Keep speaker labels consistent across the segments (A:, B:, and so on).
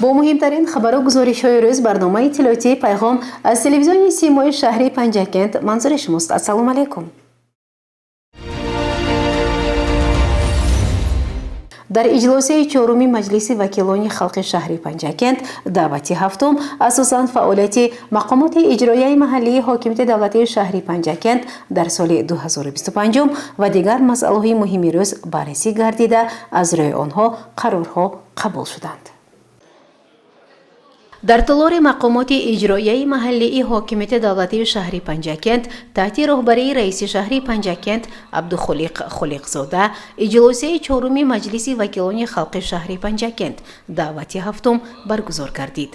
A: Бо муҳимтарин хабару гузоришҳои рӯз барномаи иттилоотии «Пайғом» аз телевизиони Симои шаҳри Панҷакент манзури шумост. Ассалому алайкум. Дар иҷлосияи чоруми Маҷлиси вакилони халқи шаҳри Панҷакент даъвати ҳафтум асосан фаъолияти мақомоти иҷроияи маҳаллии ҳокимияти давлатии шаҳри Панҷакент дар соли 2025 ва дигар масъалаҳои муҳими рӯз баррасӣ гардида, аз рӯи онҳо қарорҳо қабул шуданд. Дар толори мақомоти иҷроияи маҳаллии ҳокимияти давлатии шаҳри Панҷакент таҳти роҳбарии раиси шаҳри Панҷакент Абдухолиқ Холиқзода иҷлосияи чоруми Маҷлиси вакилони халқи шаҳри Панҷакент даъвати ҳафтум баргузор гардид.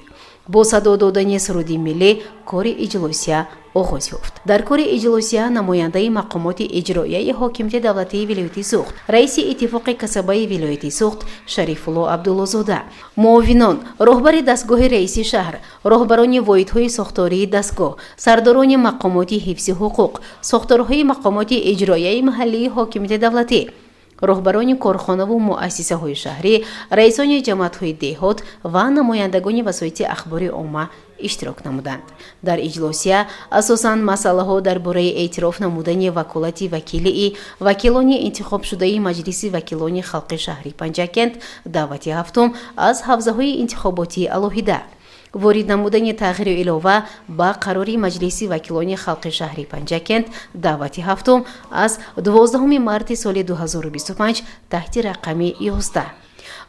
A: Бо садо додани суруди миллӣ кори иҷлосия оғоз ёфт. Дар кори иҷлосия намояндаи мақомоти иҷроияи ҳокимияти давлатии вилояти Суғд, раиси Иттифоқи касабаи вилояти Суғд Шарифулло Абдуллозода, муовинон, роҳбари дастгоҳи раиси шаҳр, роҳбарони воҳидҳои сохтории дастгоҳ, сардорони мақомоти ҳифзи ҳуқуқ, сохторҳои мақомоти иҷроияи маҳаллии ҳокимияти давлатӣ, роҳбарони корхонаву муассисаҳои шаҳрӣ, раисони ҷамоатҳои деҳот ва намояндагони васоити ахбори омма иштирок намуданд. Дар иҷлосия асосан масъалаҳо дар бораи эътироф намудани ваколати вакилии вакилони интихобшудаи Маҷлиси вакилони халқи шаҳри Панҷакент даъвати ҳафтум аз ҳавзаҳои интихоботии алоҳида, ворид намудани тағйиру илова ба қарори Маҷлиси вакилони халқи шаҳри Панҷакент даъвати ҳафтум аз 12 марти соли 2025 таҳти рақами 11,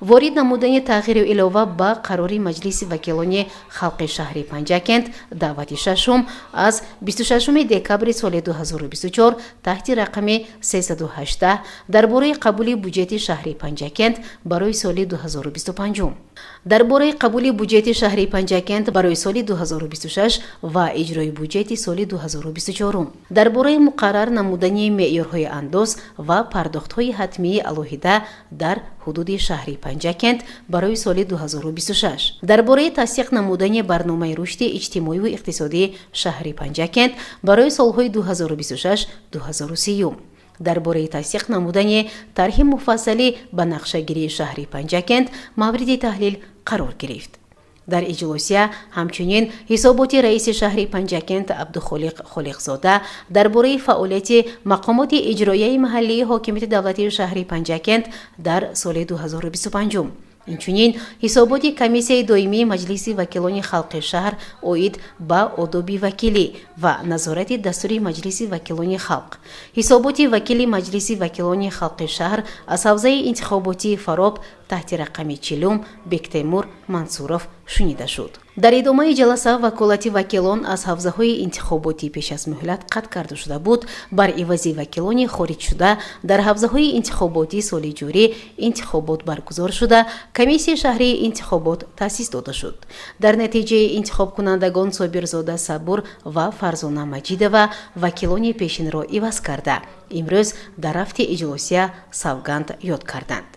A: ворид намудани тағйиру илова ба қарори Маҷлиси вакилони халқи шаҳри Панҷакент даъвати шашум аз 26 декабри соли 2024 таҳти рақами 318 дар бораи қабули буҷети шаҳри Панҷакент барои соли 2025, дар бораи қабули буҷети шаҳри Панҷакент барои соли 2026 ва иҷрои буҷети соли 2024, дар бораи муқаррар намудани меъёрҳои андоз ва пардохтҳои ҳатмии алоҳида дар ҳудуди шаҳри Панҷакент барои соли 2026, дар бораи тасдиқ намудани барномаи рушди иҷтимоиву иқтисодии шаҳри Панҷакент барои солҳои 2026-2030, дар бораи тасдиқ намудани тарҳи муфассалӣ ба нақшагирии шаҳри Панҷакент мавриди таҳлил қарор гирифт. Дар иҷлосия ҳамчунин ҳисоботи раиси шаҳри Панҷакент Абдухолиқ Холиқзода дар бораи фаъолияти мақомоти иҷроияи маҳаллии ҳокимияти давлатии шаҳри Панҷакент дар соли 2025, инчунин ҳисоботи комиссияи доимии Маҷлиси вакилони халқи шаҳр оид ба одоби вакилӣ ва назорати дастури Маҷлиси вакилони халқ, ҳисоботи вакили Маҷлиси вакилони халқи шаҳр аз ҳавзаи интихоботии Фароб таҳти рақами 40 Бектемур Мансуров шунида шуд. Дар идомаи ҷаласа ваколати вакилон аз ҳавзаҳои интихоботӣ пеш аз муҳлат қатъ карда шуда буд, бар ивази вакилони хориҷшуда дар ҳавзаҳои интихоботӣ соли ҷорӣ интихобот баргузор шуда, комиссияи шаҳрии интихобот таъсис дода шуд. Дар натиҷаи интихобкунандагон Собирзода Сабур ва Фарзона Маҷидова вакилони пешинро иваз карда, имрӯз дар рафти иҷлосия савганд ёд карданд.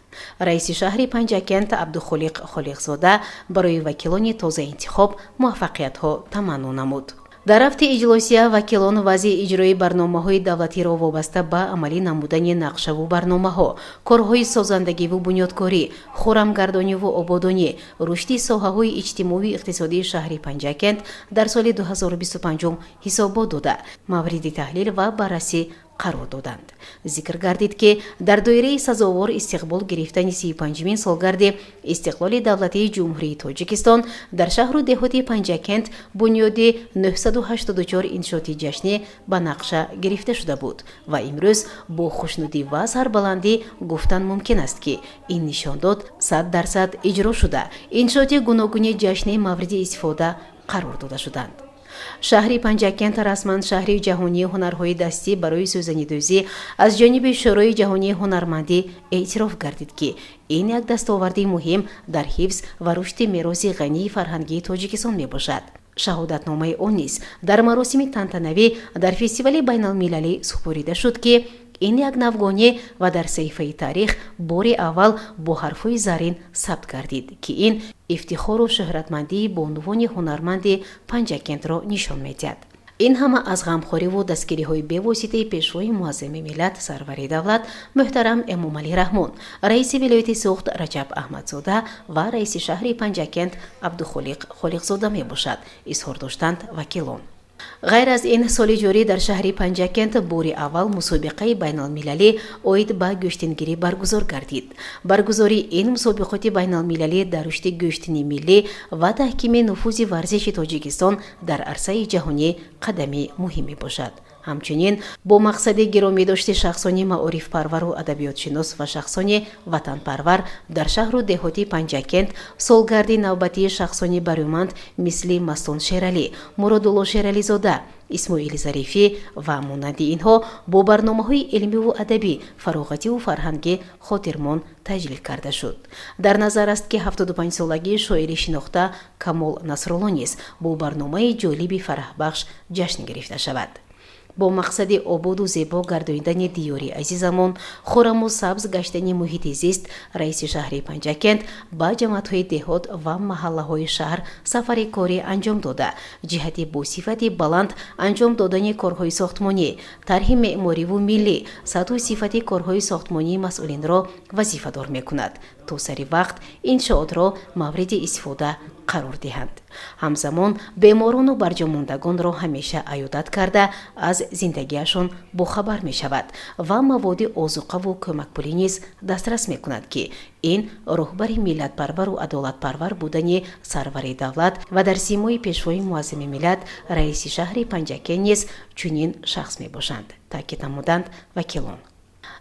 A: Раиси шаҳри Панҷакент Абдухолиқ Холиқзода барои вакилони тозаинтихоб муваффақиятҳо таманно намуд. Дар рафти иҷлосия вакилон вазъи иҷрои барномаҳои давлатиро вобаста ба амалӣ намудани нақшаву барномаҳо, корҳои созандагиву бунёдкорӣ, хурамгардониву ободонӣ, рушди соҳаҳои иҷтимоию иқтисодии шаҳри Панҷакент дар соли 2025 ҳисобот дода, мавриди таҳлил ва баррасӣ қарор доданд. Зикр гардид, ки дар доираи сазовор истиқбол гирифтани 35-мин солгарди истиқлоли давлатии Ҷумҳурии Тоҷикистон дар шаҳру деҳоти Панҷакент бунёди 984 иншооти ҷашнӣ ба нақша гирифта шуда буд ва имрӯз бо хушнудӣ ва сарбаландӣ гуфтан мумкин аст, ки ин нишондод 100% иҷро шуда, иншооти гуногуни ҷашнӣ мавриди истифода қарор дода шуданд. Шаҳри Панҷакент расман шаҳри ҷаҳонии ҳунарҳои дастӣ барои сӯзанидӯзӣ аз ҷониби Шӯрои ҷаҳонии ҳунармандӣ эътироф гардид, ки ин як дастоварди муҳим дар ҳифз ва рушди мероси ғании фарҳангии Тоҷикистон мебошад. Шаҳодатномаи он низ дар маросими тантанавӣ дар фестивали байналмилалӣ супорида шуд, ки ин як навгонӣ ва дар саҳифаи таърих бори аввал бо ҳарфҳои зарин сабт гардид, ки ин ифтихору шӯҳратмандии бонувони ҳунарманди Панҷакентро нишон медиҳад. Ин ҳама аз ғамхориву дастгириҳои бевоситаи Пешвои Муаззами миллат, Сарвари давлат муҳтарам Эмомалӣ Раҳмон, раиси вилояти Суғд Раҷаб Аҳмадзода ва раиси шаҳри Панҷакент Абдухолиқ Холиқзода мебошад, изҳор доштанд вакилон. Ғайр аз ин, соли ҷорӣ дар шаҳри Панҷакент бори аввал мусобиқаи байналмилалӣ оид ба гӯштингирӣ баргузор гардид. Баргузории ин мусобиқоти байналмилалӣ дар рушди гӯштини миллӣ ва таҳкими нуфузи варзиши Тоҷикистон дар арсаи ҷаҳонӣ қадами муҳим мебошад. Ҳамчунин бо мақсади гиромӣ дошти шахсони маорифпарвару адабиётшинос ва шахсони ватанпарвар дар шаҳру деҳоти Панҷакент солгарди навбатии шахсони барӯманд мисли Мастон Шералӣ, Муродулло Шерализода, Исмоили Зарифӣ ва монанди инҳо бо барномаҳои илмиву адабӣ, фароғативу фарҳангӣ хотирмон таҷлил карда шуд. Дар назар аст, ки 75-солагии шоири шинохта Камол Насрулло низ бо барномаи ҷолиби фараҳбахш ҷашн гирифта шавад. Бо мақсади ободу зебо гардонидани диёри азизамон, хураму сабз гаштани муҳити зист, раиси шаҳри Панҷакент ба ҷамоатҳои деҳот ва маҳаллаҳои шаҳр сафари корӣ анҷом дода, ҷиҳати бо сифати баланд анҷом додани корҳои сохтмонӣ, тарҳи меъмориву миллӣ, сатҳу сифати корҳои сохтмонии масъулинро вазифадор мекунад, то сари вақт иншоотро мавриди истифода қарор диҳанд. Ҳамзамон беморону барҷомондагонро ҳамеша аёдат карда, аз зиндагиашон бохабар мешавад ва маводи озуқаву кӯмакпулӣ низ дастрас мекунад, ки ин роҳбари миллатпарвару адолатпарвар будани сарвари давлат ва дар симои Пешвои Муаззами миллат раиси шаҳри Панҷакент низ чунин шахс мебошанд, таъкид намуданд вакилон.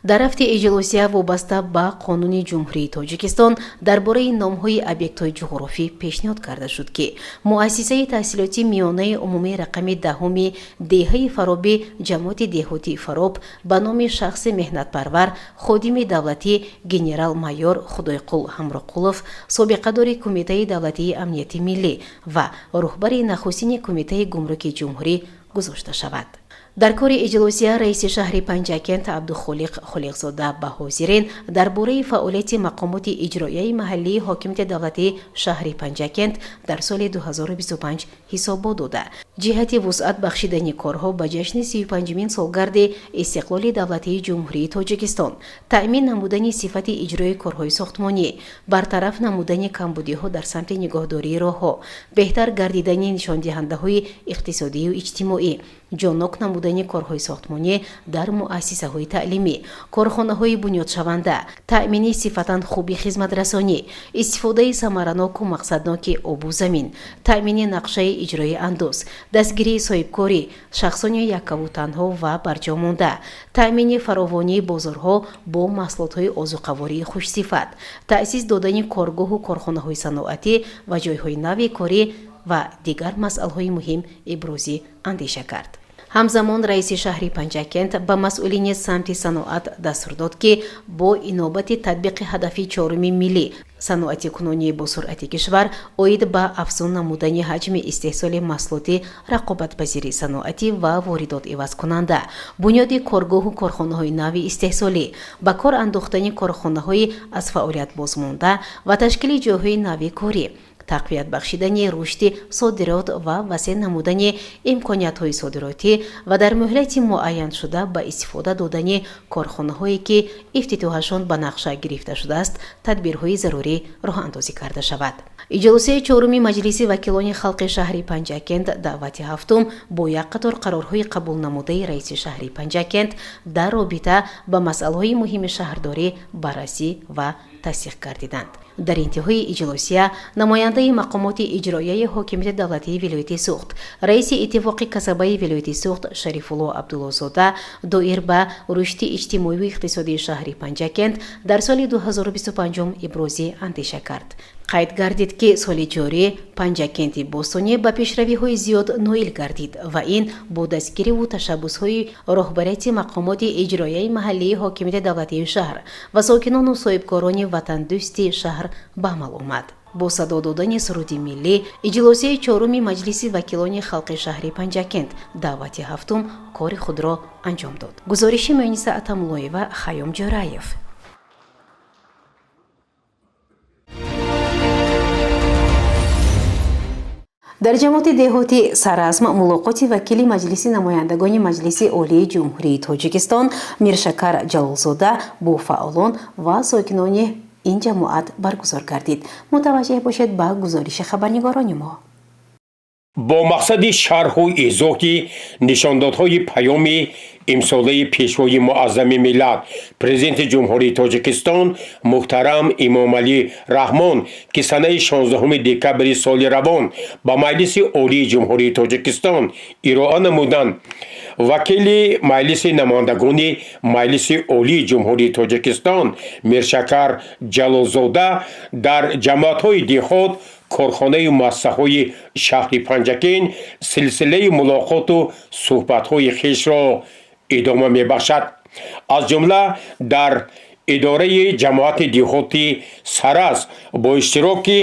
A: Дар рафти иҷлосия вобаста ба Қонуни Ҷумҳурии Тоҷикистон дар бораи номҳои объектҳои ҷуғрофӣ пешниҳод карда шуд, ки муассисаи таҳсилоти миёнаи умумии рақами 10-уми деҳаи Фароби ҷамоати деҳоти Фароб ба номи шахси меҳнатпарвар, ходими давлатӣ, генерал-майор Худойқул Ҳамроқулов, собиқадори Кумитаи давлатии амнияти миллӣ ва роҳбари нахустини Кумитаи гумруки ҷумҳурӣ гузошта шавад. Дар кори иҷлосия раиси шаҳри Панҷакент Абдухолиқ Холиқзода ба ҳозирин дар бораи фаъолияти мақомоти иҷроияи маҳаллии ҳокимияти давлатии шаҳри Панҷакент дар соли 2025 ҳисобот дода, ҷиҳати вусъат бахшидани корҳо ба ҷашни 35-умин солгарди истиқлоли давлатии Ҷумҳурии Тоҷикистон, таъмин намудани сифати иҷрои корҳои сохтмонӣ, бартараф намудани камбудиҳо дар самти нигоҳдории роҳҳо, беҳтар гардидани нишондиҳандаҳои иқтисодию иҷтимоӣ, ҷоннок намудани корҳои сохтмонӣ дар муассисаҳои таълимӣ, корхонаҳои бунёдшаванда, таъмини сифатан хуби хизматрасонӣ, истифодаи самараноку мақсадноки обу замин, таъмини нақшаи иҷрои андоз, дастгирии соҳибкорӣ, шахсони яккаву танҳо ва барҷомонда, таъмини фаровонии бозорҳо бо маҳсулотҳои озуқавории хушсифат, таъсис додани коргоҳу корхонаҳои саноатӣ ва ҷойҳои нави корӣ ва дигар масъалаҳои муҳим иброзӣ андеша кард. Ҳамзамон раиси шаҳри Панҷакент ба масъулини самти саноат дастур дод, ки бо инобати татбиқи ҳадафи чоруми миллӣ саноатикунонии босуръати кишвар оид ба афзун намудани ҳаҷми истеҳсоли маҳсулоти рақобатпазири саноатӣ ва воридот ивазкунанда, бунёди коргоҳу корхонаҳои нави истеҳсолӣ, ба кор андохтани корхонаҳои аз фаъолият бозмонда ва ташкили ҷойҳои нави корӣ, тақвият бахшидани рушди содирот ва васеъ намудани имкониятҳои содиротӣ ва дар муҳлати муайяншуда ба истифода додани корхонаҳое, ки ифтитоҳашон ба нақша гирифта шудааст, тадбирҳои зарурӣ роҳандозӣ карда шавад. Иҷлосияи чоруми Маҷлиси вакилони халқи шаҳри Панҷакент даъвати ҳафтум бо як қатор қарорҳои қабулнамудаи раиси шаҳри Панҷакент дар робита ба масъалаҳои муҳими шаҳрдорӣ баррасӣ ва тасдиқ гардиданд. Дар интиҳои иҷлосия намояндаи мақомоти иҷроияи ҳокимияти давлатии вилояти Суғд, раиси Иттифоқи касабаи вилояти Суғд Шарифулло Абдуллозода доир ба рушди иҷтимоию иқтисодии шаҳри Панҷакент дар соли 2025 иброзӣ андеша кард. Қайд гардид, ки соли ҷорӣ Панҷакенти бостонӣ ба пешравиҳои зиёд ноил гардид ва ин бо дастгириву ташаббусҳои роҳбарияти мақомоти иҷроияи маҳаллии ҳокимияти давлатии шаҳр ва сокинону соҳибкорони ватандӯсти шаҳр ба амал омад. Бо садо додани суруди миллӣ иҷлосияи чоруми Маҷлиси вакилони халқи шаҳри Панҷакент даъвати ҳафтум кори худро анҷом дод. Гузориши Муниса Атамуллоева, Хайём Ҷӯраев. Дар ҷамоати деҳоти Саразм мулоқоти вакили Маҷлиси намояндагони Маҷлиси Олии Ҷумҳурии Тоҷикистон Миршакар Ҷалолзода бо фаъолон ва сокинони ин ҷамоат баргузор гардид. Мутаваҷҷеҳ бошед ба гузориши хабарнигорони мо.
B: Бо мақсади шарҳу изоҳи нишондодҳои паёми имсолаи Пешвои Муаззами миллат, Президенти Ҷумҳурии Тоҷикистон муҳтарам Эмомалӣ Раҳмон, ки санаи 16 декабри соли равон ба Маҷлиси Олии Ҷумҳурии Тоҷикистон ироа намуданд, вакили Маҷлиси намояндагони Маҷлиси Олии Ҷумҳурии Тоҷикистон Миршакар Ҷалолзода дар ҷамоатҳои деҳот, корхонаю муассисаҳои шаҳри Панҷакент силсилаи мулоқоту суҳбатҳои хешро идома мебахшад. Аз ҷумла дар идораи ҷамоати деҳоти Саразм бо иштироки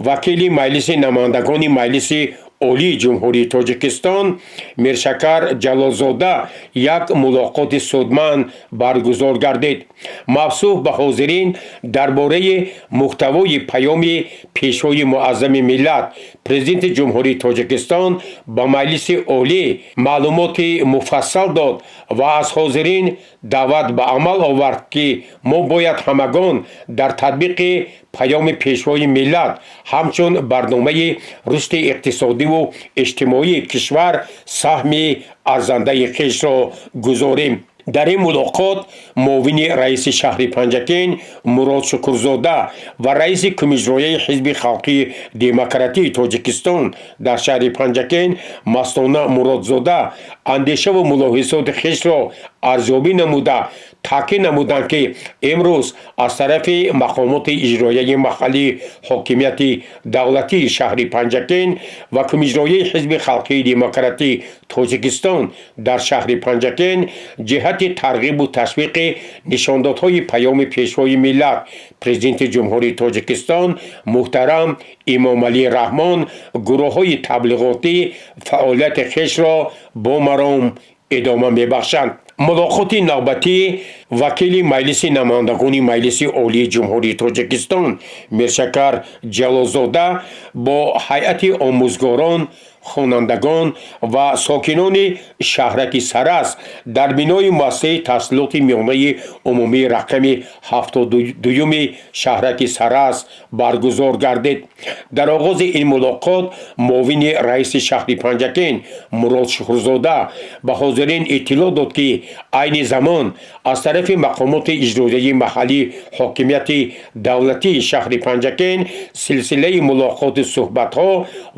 B: вакили Маҷлиси намояндагони Маҷлиси Олии Ҷумҳурии Тоҷикистон Миршакар Ҷалолзода як мулоқоти судманд баргузор гардид. Мавсуф ба ҳозирин дар бораи муҳтавои паёми Пешвои Муаззами миллат, Президенти Ҷумҳурии Тоҷикистон ба Маҷлиси Олӣ маълумоти муфассал дод ва аз ҳозирин даъват ба амал овард, ки мо бояд ҳамагон дар татбиқи паёми Пешвои миллат ҳамчун барномаи рушди иқтисодиву иҷтимоии кишвар саҳми арзандаи хешро гузорем. Дар ин мулоқот муовини раиси шаҳри Панҷакент Мурод Шукурзода ва раиси Кумиҷрояи Ҳизби халқии демократии Тоҷикистон дар шаҳри Панҷакент Мастона Муродзода андешаву мулоҳизоти хешро арзёбӣ намуда, таъкид намуданд, ки имрӯз аз тарафи мақомоти иҷроияи маҳаллии ҳокимияти давлатии шаҳри Панҷакент ва Кумиҷрояи Ҳизби халқии демократии Тоҷикистон дар шаҳри Панҷакент ҷиҳати тарғибу ташвиқи нишондодҳои паёми Пешвои миллат, Президенти Ҷумҳурии Тоҷикистон муҳтарам Эмомалӣ Раҳмон гурӯҳҳои таблиғотӣ фаъолияти хешро бо маром идома мебахшанд. Мулоқоти навбатӣ вакили Маҷлиси намояндагони Маҷлиси Олии Ҷумҳурии Тоҷикистон Миршакар Ҷалолзода бо ҳайати омӯзгорон, хонандагон ва сокинони шаҳраки Саразм дар бинои муассисаи таҳсилоти миёнаи умумии рақами 72-юми шаҳраки Саразм баргузор гардид. Дар оғози ин мулоқот муовини раиси шаҳри Панҷакент Мурод Шукурзода ба ҳозирин иттилоъ дод, ки айни замон аз тарафи мақомоти иҷроияи маҳаллии ҳокимияти давлатии шаҳри Панҷакент силсилаи мулоқоту суҳбатҳо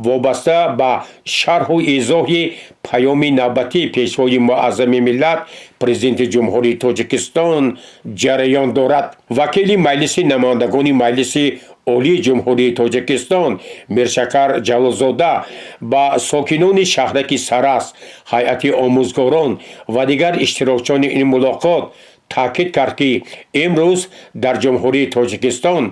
B: вобаста ба шарҳу изоҳи паёми навбатии Пешвои Муаззами миллат, Президенти Ҷумҳурии Тоҷикистон ҷараён дорад. Вакили Маҷлиси намояндагони Маҷлиси Олии Ҷумҳурии Тоҷикистон Миршакар Ҷалолзода ба сокинони шаҳраки Саразм, ҳайати омӯзгорон ва дигар иштирокчиёни ин мулоқот таъкид кард, ки имрӯз дар Ҷумҳурии Тоҷикистон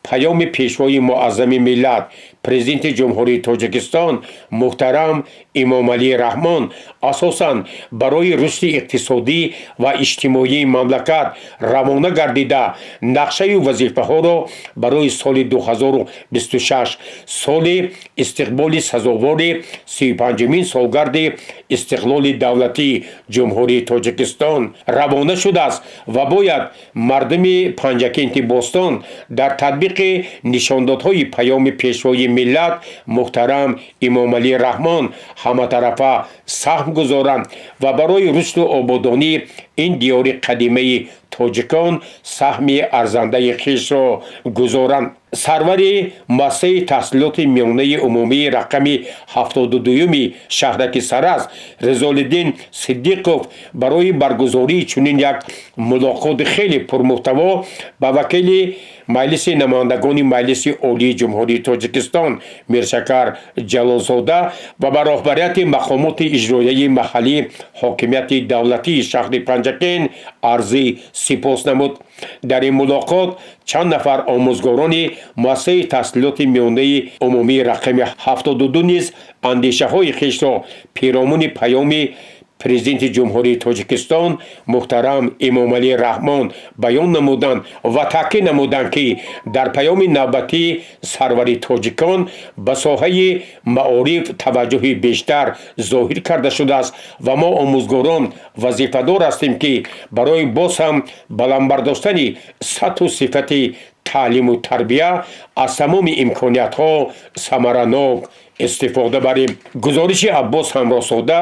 B: паёми Пешвои Муаззами миллат, Президенти Ҷумҳурии Тоҷикистон муҳтарам Эмомалӣ Раҳмон асосан барои рушди иқтисодӣ ва иҷтимоии мамлакат равона гардида, нақшаю вазифаҳоро барои соли 2026, соли истиқболи сазовори 35-умин солгарди истиқлоли давлатии Ҷумҳурии Тоҷикистон равона шудааст ва бояд мардуми Панҷакенти бостон дар татбиқи нишондодҳои паёми Пешвои миллат муҳтарам Эмомалӣ Раҳмон ҳаматарафа саҳм гузоранд ва барои рушду ободонии ин диёри қадимаи тоҷикон саҳми арзандаи хешро гузоранд. Сарвари муассисаи таҳсилоти миёнаи умумии рақами 72-юми шаҳраки Саразм Ризолиддин Сиддиқов барои баргузории чунин як мулоқоти хеле пурмуҳтаво ба вакили Маҷлиси намояндагони Маҷлиси Олии Ҷумҳурии Тоҷикистон Миршакар Ҷалолзода ва ба роҳбарияти мақомоти иҷроияи маҳаллии ҳокимияти давлатии шаҳри Панҷакент арзи сипос намуд. Дар ин мулоқот чанд нафар омӯзгорони муассисаи таҳсилоти миёнаи умумии рақами 72 низ андешаҳои хешро перомуни паёми Президенти Ҷумҳурии Тоҷикистон муҳтарам Эмомалӣ Раҳмон баён намуданд ва таъкид намуданд, ки дар паёми навбатии сарвари тоҷикон ба соҳаи маориф таваҷҷӯҳи бештар зоҳир карда шудааст ва мо, омӯзгорон, вазифадор ҳастем, ки барои боз ҳам баланд бардоштани сатҳу сифати таълиму тарбия аз тамоми имкониятҳо самаранок истифода барем. Гузориши Аббос Ҳамроҳзода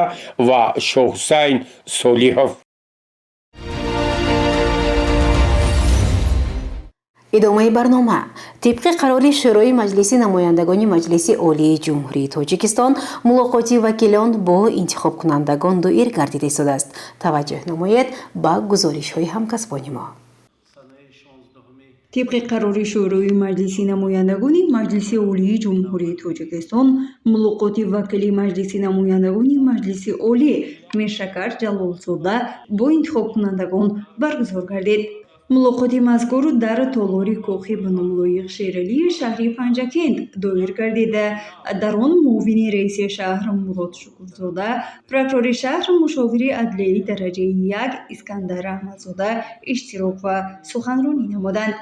B: ва Шоҳҳусайн Солиҳов.
A: Идомаи барнома. Тибқи қарори Шӯрои Маҷлиси намояндагони Маҷлиси Олии Ҷумҳурии Тоҷикистон, мулоқоти вакилон бо интихобкунандагон доир гардида истодааст. Таваҷҷӯҳ намоед ба гузоришҳои ҳамкасбони мо.
C: Тибқи қарори Шӯрои Маҷлиси намояндагони Маҷлиси Олии Ҷумҳурии Тоҷикистон, мулоқоти вакили Маҷлиси намояндагони Маҷлиси Олӣ Миршакар Ҷалолзода бо интихобкунандагон баргузор гардид. Мулоқоти мазкур дар толори кохи ба ном Лоиқ Шералии шаҳри Панҷакент доир гардида, дар он муовини раиси шаҳр Мурод Шукурзода, прокурори шаҳр, мушовири адлияи дараҷаи як Искандар Раҳматзода иштирок ва суханронӣ намуданд.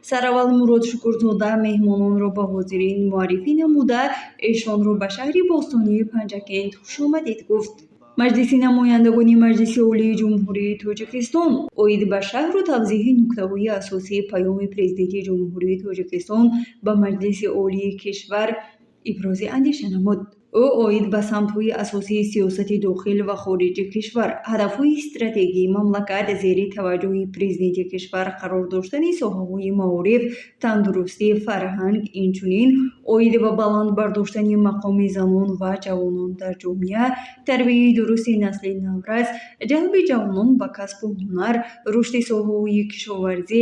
C: Сараввал Мурод Шукурзода меҳмононро ба ҳозирин муаррифӣ намуда, эшонро ба шаҳри бостонии Панҷакент хушомадед гуфт. Маҷлиси намояндагони Маҷлиси Олии Ҷумҳурии Тоҷикистон оид ба шарҳу тавзеҳи нуктаҳои асосии Паёми Президенти Ҷумҳурии Тоҷикистон ба Маҷлиси Олии кишвар ибрози андеша намуд. Ӯ оид ба самтҳои асосии сиёсати дохил ва хориҷи кишвар, ҳадафҳои стратегии мамлакат, зери таваҷҷӯҳи Президенти кишвар қарор доштани соҳаҳои маориф, тандурустӣ, фарҳанг, инчунин оид ба баланд бардоштани мақоми занон ва ҷавонон дар ҷомеа, тарбияи дурусти насли наврас, ҷалби ҷавонон ба касбу ҳунар, рушди соҳаҳои кишоварзӣ,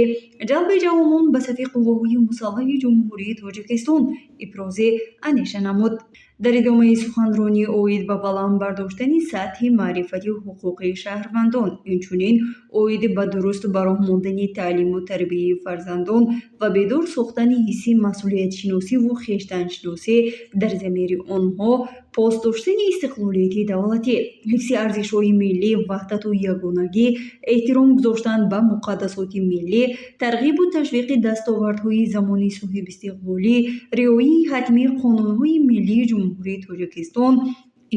C: ҷалби ҷавонон ба сафи қувваҳои мусаллаҳи Ҷумҳурии Тоҷикистон ибрози андеша намуд. Дар идомаи суханронӣ оид ба баланд бардоштани сатҳи маърифати ҳуқуқии шаҳрвандон, инчунин оид ба дуруст ба роҳ мондани таълиму тарбияи фарзандон ва бедор сохтани ҳисси масъулиятшиносиву хештаншиносӣ дар замири онҳо, пос доштани истиқлолияти давлатӣ, ҳифзи арзишҳои миллӣ, ваҳдату ягонагӣ, эҳтиром гузоштан ба муқаддасоти миллӣ, тарғибу ташвиқи дастовардҳои замони соҳибистиқлолӣ, риояи ҳатмии қонунҳои миллии Ҷумҳурии Тоҷикистон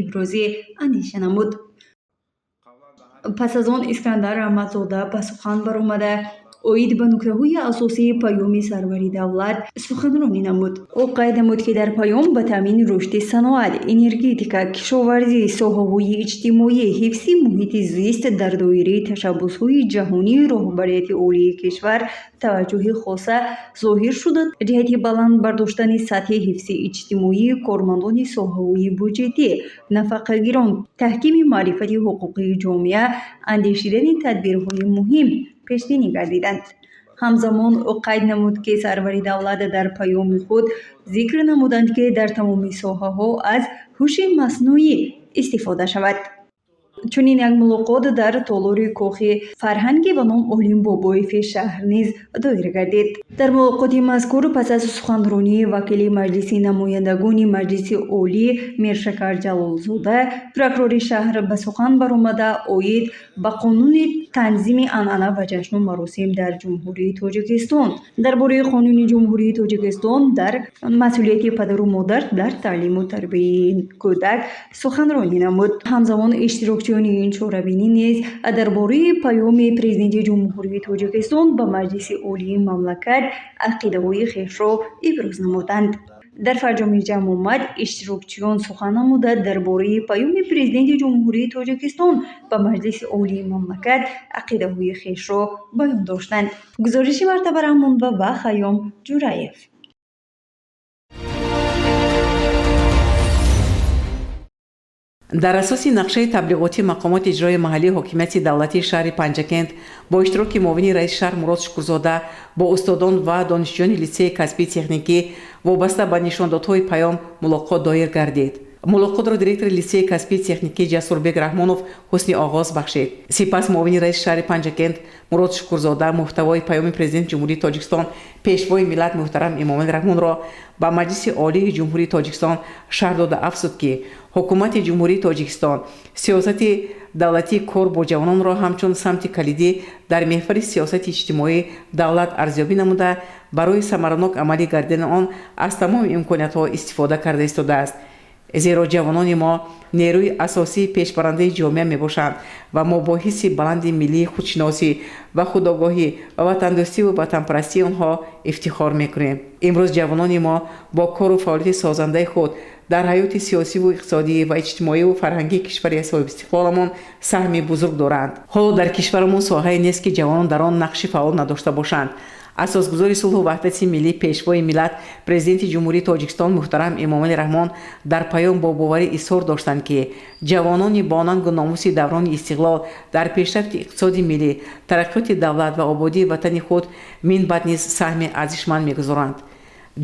C: ибрози андеша намуд. Пас аз он Искандар Раҳматзода ба сухан баромада, оид ба нуктаҳои асосии Паёми сарвари давлат суханронӣ намуд. Ӯ қайд намуд, ки дар Паём ба таъмини рушди саноат, энергетика, кишоварзӣ, соҳаҳои иҷтимоӣ, ҳифзи муҳити зист дар доираи ташаббусҳои ҷаҳонии роҳбарияти олии кишвар таваҷҷӯҳи хоса зоҳир шуда, ҷиҳати баланд бардоштани сатҳи ҳифзи иҷтимоии кормандони соҳаҳои буҷетӣ, нафақагирон, таҳкими маърифати ҳуқуқии ҷомеа андешидани тадбирҳои муҳим пешбинӣ гардиданд. Ҳамзамон ӯ қайд намуд, ки сарвари давлат дар Паёми худ зикр намуданд, ки дар тамоми соҳаҳо аз ҳуши маснуӣ истифода шавад. Чунин як мулоқот дар толори кохи фарҳанги ба ном Олим Бобоеви шаҳр низ доир гардид. Дар мулоқоти мазкур пас аз суханронии вакили Маҷлиси намояндагони Маҷлиси Олӣ Миршакар Ҷалолзода, прокурори шаҳр ба сухан баромада, оид ба қонуни танзими анъана ва ҷашну маросим дар Ҷумҳурии Тоҷикистон, дар бораи Қонуни Ҷумҳурии Тоҷикистон дар масъулияти падару модар дар таълиму тарбияи кӯдак суханронӣ намуд. Ҳамзамон иштирокчиёни ин чорабинӣ низ дар бораи Паёми Президенти Ҷумҳурии Тоҷикистон ба Маҷлиси Олии мамлакат ақидаҳои хешро иброз намуданд. Дар фарҷоми ҷамъомад иштирокчиён сухан намуда, дар бораи Паёми Президенти Ҷумҳурии Тоҷикистон ба Маҷлиси Олии мамлакат ақидаҳои хешро баён доштанд. Гузориши Мартаба Раҳмонова ва Хайём Ҷураев.
D: Дар асоси нақшаи таблиғотӣ мақомоти иҷрои маҳаллии ҳокимияти давлатии шаҳри Панҷакент бо иштироки муовини раиси шаҳр Мурод Шукурзода бо устодон ва донишҷӯёни литсеи касбии техникӣ вобаста ба нишондодҳои паём мулоқот доир гардид. Мулоқотро директори литсеи касбии техникӣ Ҷасурбек Раҳмонов ҳусни оғоз бахшид. Сипас муовини раиси шаҳри Панҷакент Мурод Шукурзода муҳтавои Паёми Президенти Ҷумҳурии Тоҷикистон, Пешвои миллат муҳтарам Эмомалӣ Раҳмонро ба Маҷлиси Олии Ҷумҳурии Тоҷикистон шарҳ дода, афзуд, ки Ҳукумати Ҷумҳурии Тоҷикистон сиёсати давлатии кор бо ҷавононро ҳамчун самти калидӣ дар меҳвари сиёсати иҷтимоии давлат арзёбӣ намуда, барои самаранок амалӣ гардидани он аз тамоми имкониятҳо истифода карда истодааст. Зеро ҷавонони мо нерӯи асосии пешбарандаи ҷомеа мебошанд ва мо бо ҳисси баланди миллии худшиносӣ ва худогоҳӣ ва ватандӯстиву ватанпарастии онҳо ифтихор мекунем. Имрӯз ҷавонони мо бо кору фаъолияти созандаи худ дар ҳаёти сиёсиву иқтисодӣ ва иҷтимоиву фарҳангии кишвари соҳибистиқлоламон саҳми бузург доранд. Ҳоло дар кишварамон соҳае нест, ки ҷавонон дар он нақши фаъол надошта бошанд. Асосгузори сулҳу ваҳдати миллӣ, Пешвои миллат, Президенти Ҷумҳурии Тоҷикистон муҳтарам Эмомалӣ Раҳмон дар паём бо боварӣ изҳор доштанд, ки ҷавонони бонангу номуси даврони истиқлол дар пешрафти иқтисоди миллӣ, тараққиёти давлат ва ободии ватани худ минбаъд низ саҳми арзишманд мегузоранд.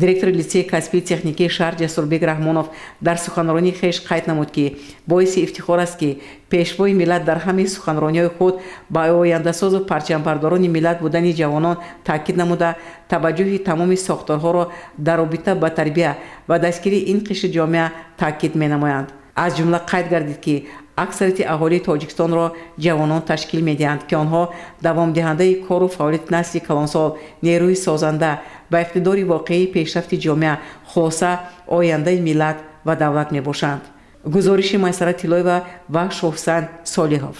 D: Директори литсеи касбии техникии шаҳр Ҷасурбек Раҳмонов дар суханронии хеш қайд намуд, ки боиси ифтихор аст, ки Пешвои миллат дар ҳамаи суханрониҳои худ ба ояндасозу парчамбардорони миллат будани ҷавонон таъкид намуда, таваҷҷӯҳи тамоми сохторҳоро дар робита ба тарбия ва дастгирии ин қишри ҷомеа таъкид менамоянд. Аз ҷумла қайд гардид, ки аксарияти аҳолии Тоҷикистонро ҷавонон ташкил медиҳанд, ки онҳо давомдиҳандаи кору фаъолияти насли калонсол, нерӯи созанда ва иқтидори воқеии пешрафти ҷомеа, хулоса, ояндаи миллат ва давлат мебошанд. Гузориши Майсара Тиллоева ва Шоҳсан Солиҳов.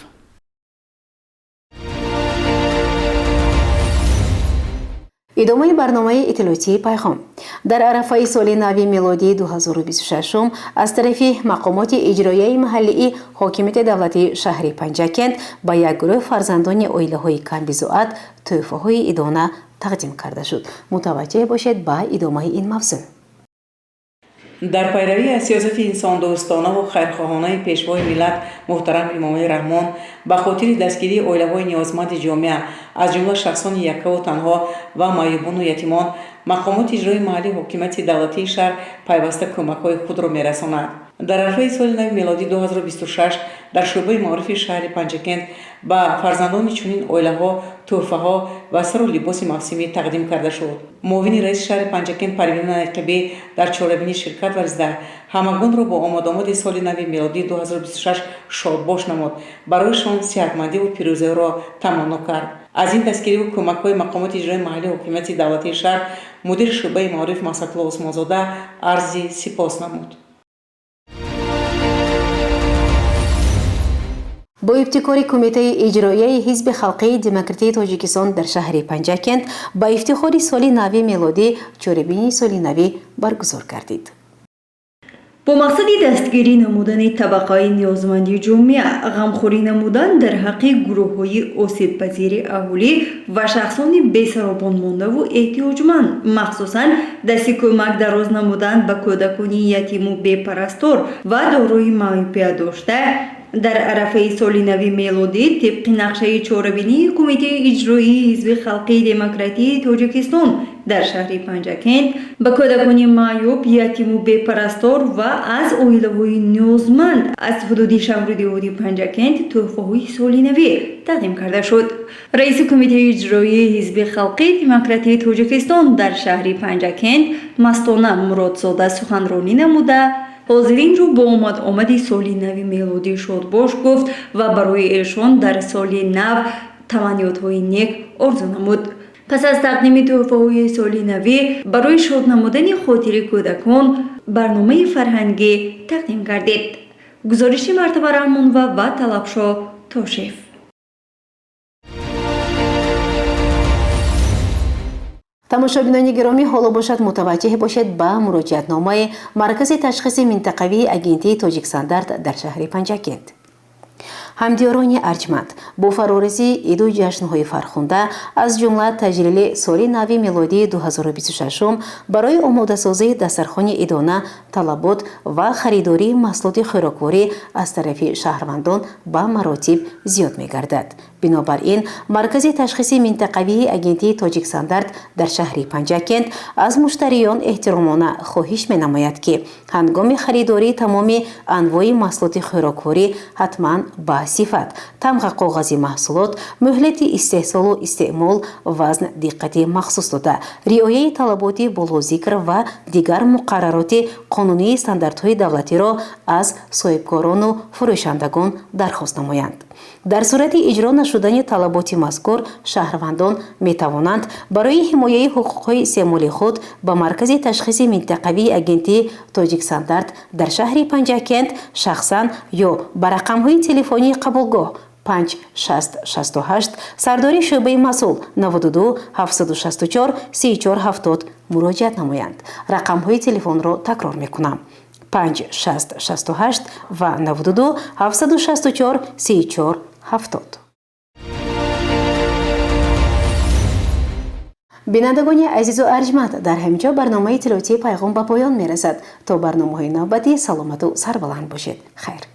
A: Идомаи барномаи иттилоотии «Пайғом». Дар арафаи соли нави мелодии 2026 аз тарафи мақомоти иҷроияи маҳаллии ҳокимияти давлатии шаҳри Панҷакент ба як гурӯҳ фарзандони оилаҳои камбизоат тӯҳфаҳои идона тақдим карда шуд. Мутаваҷҷеҳ бошед ба идомаи ин мавзӯъ.
D: Дар пайравӣ аз сиёсати инсондӯстонаву хайрхоҳонаи Пешвои миллат муҳтарам Эмомалӣ Раҳмон ба хотири дастгирии оилаҳои ниёзманди ҷомеа, аз ҷумла шахсони яккаву танҳо ва маъюбону ятимон, мақомоти иҷрои маҳаллии ҳокимияти давлатии шаҳр пайваста кӯмакҳои худро мерасонад. Дар арафаи соли нави мелодӣ 2026 дар шӯъбаи маорифи шаҳри Панҷакент ба фарзандони чунин оилаҳо тӯҳфаҳо ва сару либоси мавсимӣ тақдим карда шуд. Муовини раиси шаҳри Панҷакент Парвина Нақибӣ дар чорабинӣ ширкат варзида, ҳамагонро бо омадомади соли нави мелодӣ 2026 шодбош намуд, барояшон сиҳатмандиву пирӯзиҳоро таманно кард. Аз ин дастгириву кӯмакҳои мақомоти иҷрои маҳаллии ҳокимияти давлатии шаҳр мудири шӯъбаи маориф Мақсадулло Усмонзода арзи сипос намуд.
A: Бо ибтикори Кумитаи иҷроияи Ҳизби халқии демократии Тоҷикистон дар шаҳри Панҷакент ба ифтихори соли нави мелодӣ чорабинии соли навӣ баргузор гардид.
C: Бо мақсади дастгирӣ намудани табақаи ниёзманди ҷомеа, ғамхорӣ намудан дар ҳаққи гурӯҳҳои осебпазири аҳолӣ ва шахсони бесаробонмондаву эҳтиёҷманд, махсусан дасти кӯмак дароз намудан ба кӯдакони ятиму бепарастор ва дорои маъюбият дошта, дар арафаи соли нави мелодӣ тибқи нақшаи чорабинии Кумитаи иҷроии Ҳизби халқии демократии Тоҷикистон дар шаҳри Панҷакент ба кӯдакони маъюб, ятиму бепарастор ва аз оилаҳои ниёзманд аз ҳудуди шаҳру деҳоти Панҷакент тӯҳфаҳои соли навӣ тақдим карда шуд. Раиси Кумитаи иҷроии Ҳизби халқии демократии Тоҷикистон дар шаҳри Панҷакент Мастона Муродзода суханронӣ намуда, ҳозиринро бо омад-омади соли нави мелодӣ шодбош гуфт ва барои эшон дар соли нав таманниётҳои нек орзу намуд. Пас аз тақдими тӯҳфаҳои соли навӣ барои шод намудани хотири кӯдакон барномаи фарҳангӣ тақдим гардид. Гузориши Мартаба Раҳмонова ва Талабшо Тошев.
A: Тамошобинони гиромӣ, ҳоло бошад, мутаваҷҷеҳ бошед ба муроҷиатномаи Маркази ташхиси минтақавии агентии «Тоҷикстандарт» дар шаҳри Панҷакент. Ҳамдиёрони арҷманд, бо фарорасии иду ҷашнҳои фархунда, аз ҷумла таҷлили соли нави мелодии 2026, барои омодасозии дастархони идона талабот ва харидории маҳсулоти хӯрокворӣ аз тарафи шаҳрвандон ба маротиб зиёд мегардад. Бинобар ин, Маркази ташхиси минтақавии агентии Тоҷикстандарт дар шаҳри Панҷакент аз муштариён эҳтиромона хоҳиш менамояд, ки ҳангоми харидории тамоми анвои маҳсулоти хӯрокворӣ ҳатман ба сифат, тамғақоғази маҳсулот, муҳлати истеҳсолу истеъмол, вазн диққати махсус дода, риояи талаботи болозикр ва дигар муқаррароти қонунии стандартҳои давлатиро аз соҳибкорону фурӯшандагон дархост намоянд. Дар сурати иҷро нашудани талаботи мазкур, шаҳрвандон метавонанд барои ҳимояи ҳуқуқҳои истеъмоли худ ба Маркази ташхиси минтақавии агентии Тоҷикстандарт дар шаҳри Панҷакент шахсан ё ба рақамҳои телефонии қабулгоҳ 5 6 68, сардори шӯъбаи масъул 92 764 34 70 муроҷиат намоянд. Рақамҳои телефонро такрор мекунам: 5 6 68 ва 92 764 34 70. Бинандагони азизу арҷманд, дар ҳамин ҷо барномаи иттилоотии Пайғом ба поён мерасад. То барномаҳои навбатӣ саломату сарбаланд бошед. Хайр.